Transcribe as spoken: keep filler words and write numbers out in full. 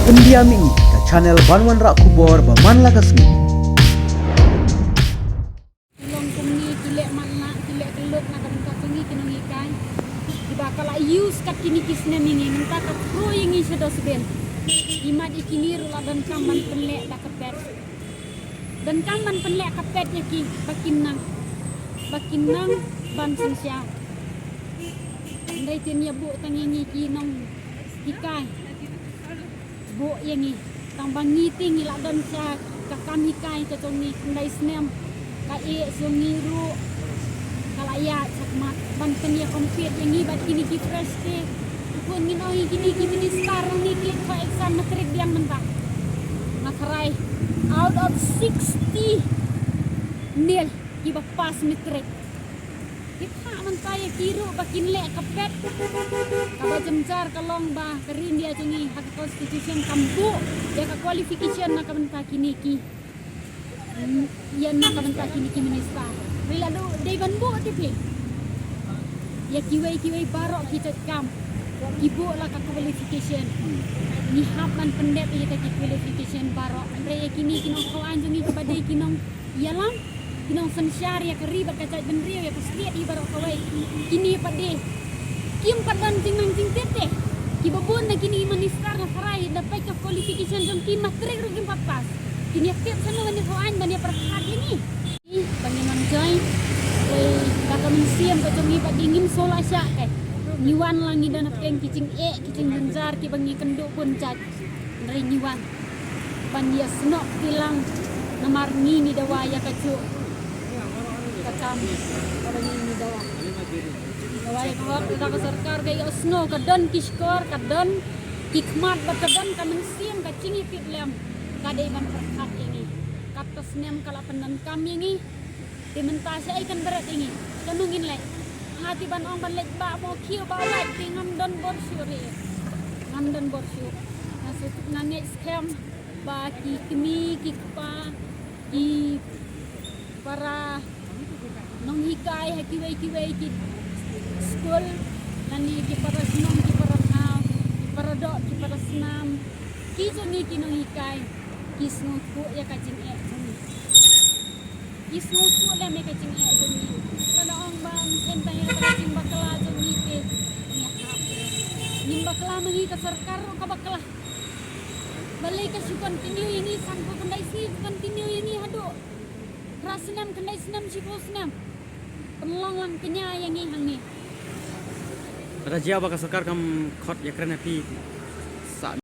Pyndiam ïa ngi ka channel ban wanrah khubor ba man la ka sngi. Ki long kumne, ki leh man la, ki leh kyllut na ka bynta jong ngi ki nonghikai. Kiba ka la use kat kine ki snem ïa ngi, mynta ka throw ïa ngi sha dustbin. Imat ïa kine ruh la donkam ban pynleh da ka pet. Donkam ban pynleh ka pet ïa ki ba kin nang, ba kin nang ban synshar. Hynrei te ïa buh tang ïa ngi ki nonghikai. Buh ïa ngi. Tang ba ngi te ngi la don sha ka kam hikai ka jong ngi khyndai snem. Ka eh jong ngi ruh ka la ïaid shakhmat ban pynïa compete ïa ngi bad kine ki fresh te. Te ngin ong ïa kine ki minister ngi ki thoh exam matric biang mynta. Nga tharai out of sixty nil kiba pass matric. Ki phah mynta ïa ki ruh ba kin leh ka pet. Kaba jynjar ka long ba ka ri India jong ngi ha ka constitution kam buh ïa ka qualification na ka bynta kine ki, ïa na ka bynta kine ki minister. Hynrei lada dei ban buh te phi, ïa kiwei kiwei baroh ki jait kam ki buh la ka qualification. Ngi hap ban pyndep ïa kita ki qualification baroh. Hynrei ïa kine ki nongthaw aiñ jong ngi kiba dei ki nong ïalam, ki nongsynshar ïa ka ri bad ka jaitbynriew, ïa ka state hi baroh kawei. Kine pat de kim pat don jingnang jingtip te. Kiba bun na kine ki minister nga tharai da peit ka qualification jong ki matric ruh kim pat pass. Kin ïa tip shano ban ïathaw aiñ ban ïa pyrkhat ïa ngi. Ba ngin wan join. Te da ka mynsiem ka jong ngi pat de ngim sngewsih lashai te. Ngi wan la ngi don hapdeng ki jingeh ki jingjynjar kiba ngi kynduh bun jait. Hynrei ngi wan ban ïa snoh kti lang namar ngi ngi dawa ïa kajuh ka kam kaba ngi ngi dawa. Dawa ïa ka hok da ka sorkar ka ïohsngew, ka don ki shkor, ka don ki khmat bad ka don ka mynsiem ka jingïatiplem ka dei ban pyrkhat ïa ngi. Katto snem ka la pyndonkam ïa ngi. Te mynta shaei kan bret ïa ngi? Shano ngin leit? Nga te ban ong ban leit bah mo khiew bah wait te ngam don bor shuh re. Ngam don bor shuh. Nga shu, nga ngeit skhem ba ki kmie ki kpa ki para nonghikai ha kiwei kiwei ki skul lane ki para shnong ki para thaw, ki para doh ki para snam, ki jong ngi ki nonghikai ki sngewthuh ïa ka jingeh jong ngi. Ki sngewthuh lem ïa ka jingeh jong ngi. Lada ong ban khein tang ïa ka jingbakla jong ngi te ngi hap. Ngim bakla ma ngi, ka sorkar ruh ka bakla. Balei ka shu continue ïa ngi, san ko khyndai sngi ka continue ïa ngi haduh phra snem, khyndai snem, shiphew snem. Pynlong lang kñia ïa ngi hangne. Lada jia ba ka sorkar kam khot ïakren ha phi,